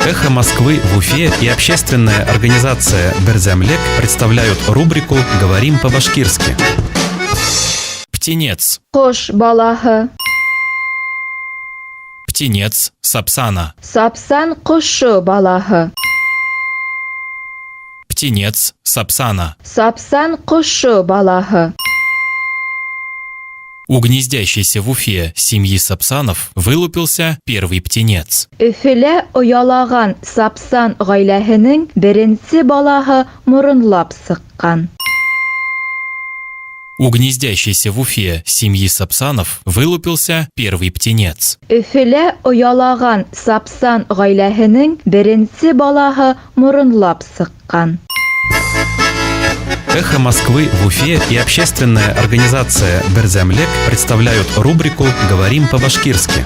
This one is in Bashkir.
Эхо Москвы в Уфе и общественная организация «Берҙәмлек» представляют рубрику «Говорим по-башкирски». Птенец. Ҡош балаһы. Птенец сапсана. Сапсан ҡошо балаһы. Птенец сапсана. Сапсан ҡошо балаһы. У гнездящейся в Уфе семьи сапсанов вылупился первый птенец. Өфөлә оялаған сапсан ғаиләһенең беренсе балаһы моронлап сыҡҡан. У гнездящейся в Уфе семьи сапсанов вылупился первый птенец. Өфөлә оялаған сапсан ғаиләһенең беренсе балаһы моронлап сыҡҡан. Эхо Москвы в Уфе и общественная организация «Берҙәмлек» представляют рубрику «Говорим по-башкирски».